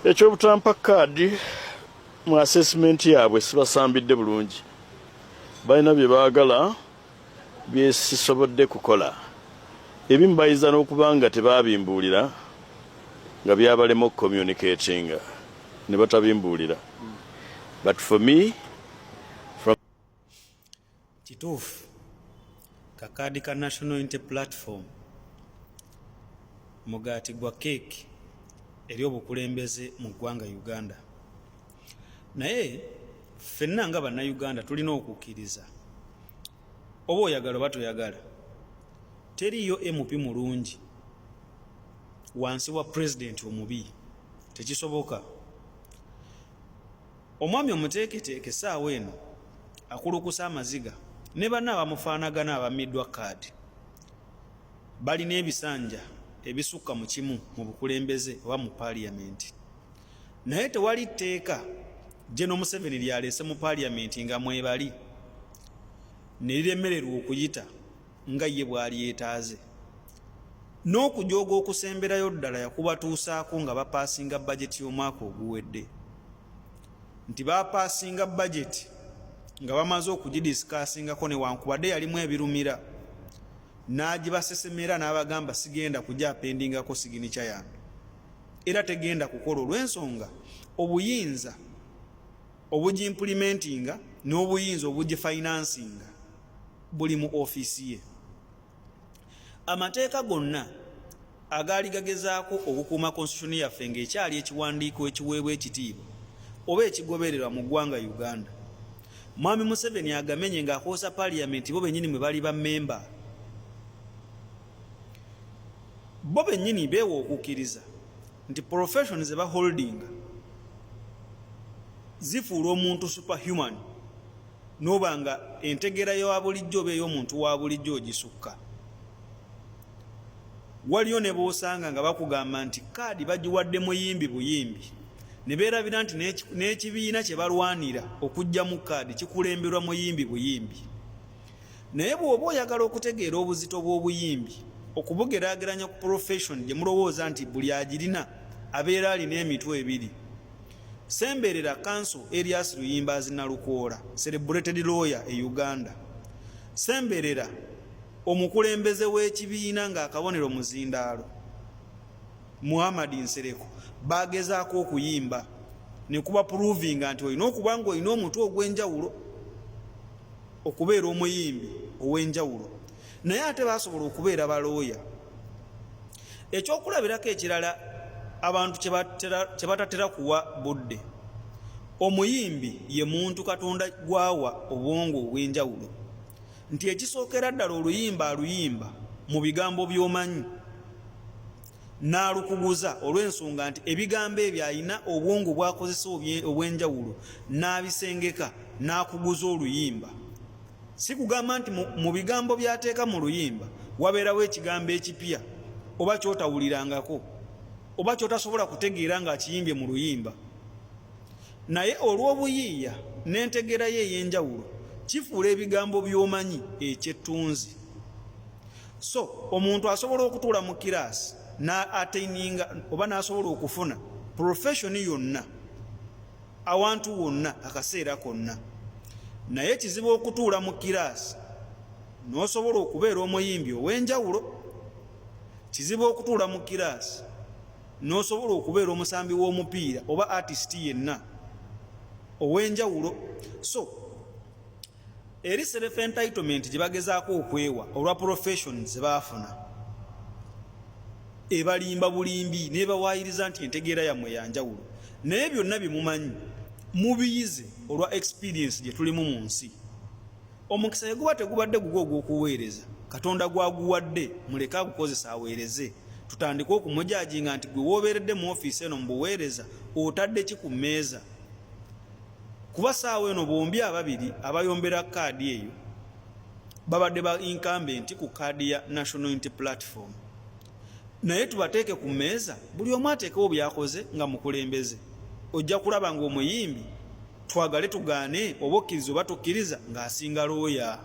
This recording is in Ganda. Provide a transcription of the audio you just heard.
Ekyobutampa kaadi mu assessment yaabwe sibasambidde bulungi, balina bye baagala byesisobodde kukola. Ebimu bayinza n'okuba nga tebabimbuulira nga byabalema okucommunicatinga ne batabimbuulira, but for me from Kituufu kakaadi ka National Unity Platform mugaati gwa keeki eri obukulembeze mu ggwanga Uganda. Naye ffenna nga Bannayuganda tulina okukkiriza oba oyagala oba toyagala, teriiyo MP mulungi wansi wa pulezidenti omubi, tekisoboka. Omwami omuteeketeeke essaawa eno akulukusa amaziga ne banne abamufaanagana abammiddwa kaadi balina ebisanja ebisukka mu kimu mu bukulembeze oba mu paaliyamenti naye tewali tteeka General Museveni lyaleese mu paaliyamenti nga mwebali ne liremererwa okuyita nga ye bw'alyetaaze. N'okujooga okusemberayo ddala yakubatuusaako nga bapaasinga bajeti y'omwaka oguwedde nti bapaasinga bajeti nga bamaze okugidisikaasingako newankubadde yalimu ebirumira n'agibasesemera n'abagamba sigenda kugyapendingako siginica yange era tegenda kukola olw'ensonga obuyinza obugimpulimentinga n'obuyinza obugifinansinga buli mu ofiisi ye. Amateeka gonna agaali gagezaako okukuuma Constitution yaffe ng'ekyali ekiwandiiko ekiweebwa ekitiibwa oba ekigobererwa mu ggwanga Uganda, Mwami Museveni agamenye ng'akozesa Parliament bo bennyini mwe bali bammemba. Bo bennyini beewa okukkiriza nti profession ze baholdinga zifuula omuntu superhuman. N'oba nga entegeera ya bulijjo oba ey'omuntu wa bulijjo ogisukka. Waliyo ne b'osanga nga bakugamba nti kaadi bagiwadde muyimbi buyimbi ne beerabira nti n'ekibiina kye balwanira okuggyamu kaadi kikulemberwa muyimbi buyimbi. Naye bw'oba oyagala okutegeera obuzito bw'obuyimbi okubugeraageranya ku profession gye mulowooza nti buli agirina abeera alina emitwe ebiri, Semberera Counsel Erias Luyimbaazi Nalukoola, celebrated lawyer e Uganda. Semberera omukulembeze w'ekibiina ng'akabonero muzindaalo Muhammad Nsereko bagezaako okuyimba ne kuba provinga nti olina okuba ng'olina omutwe ogw'enjawulo okubeera omuyimbi ow'enjawulo naye ate basobola okubeera balooya. Ekyokulabirako ekirala abantu kye batatera kuwa budde, omuyimbi ye muntu Katonda gw'awa obwongo obw'enjawulo nti ekisookera ddala oluyimba aluyimba mu bigambo by'omanyi n'alukuguza olw'ensonga nti ebigambo ebyo alina obwongo bw'akozesa obw'enjawulo n'abisengeka n'akuguza oluyimba. Si kugamba nti mu bigambo by'ateeka mu luyimba wabeerawo ekigambo ekipya oba ky'otawulirangako oba ky'otasobola kutegeera ng'akiyimbye mu luyimba. Naye olw'obuyiiya n'entegeera ye ey'enjawulo kifuula ebigambo by'omanyi ekyettunzi. So omuntu asobola okutuula mu kiraasi na ataininga oba n'asobola okufuna profession yonna awantu wonna akaseera konna naye kizibu okutuula mu kiraasi n'osobola okubeera omuyimbi ow'enjawulo. Kizibu okutuula mu kiraasi n'osobola okubeera omusambi w'omupiira oba artist yenna ow'enjawulo. So eri self entitlement gye bagezaako okwewa olwa profession ze baafuna ebalimba bulimbi nebawaayiriza nti entegeera yammwe ya njawulo naye byonna bye mumanyi mubiyize olwa experience gye tulimu mu nsi. Omukisa bwe guba tegubadde gugwo ogw'okuweereza, Katonda gw'aguwadde muleke agukozese aweereze. Tutandike okumujajinga nti gwe w'obeeredde mu ofiisi eno mu buweereza otadde ki ku mmeeza? Kuba saawa eno bombi ababiri abayombera kaadi eyo babadde ba incumbent ku kaadi ya National Unity Platform, naye tubateeke ku mmeeza buli omu ateekewo byakoze nga mukulembeze. Ojja kulaba ng'omuyimbi twagale tugaane oba okkiriza oba tokkiriza ng'asinga looya.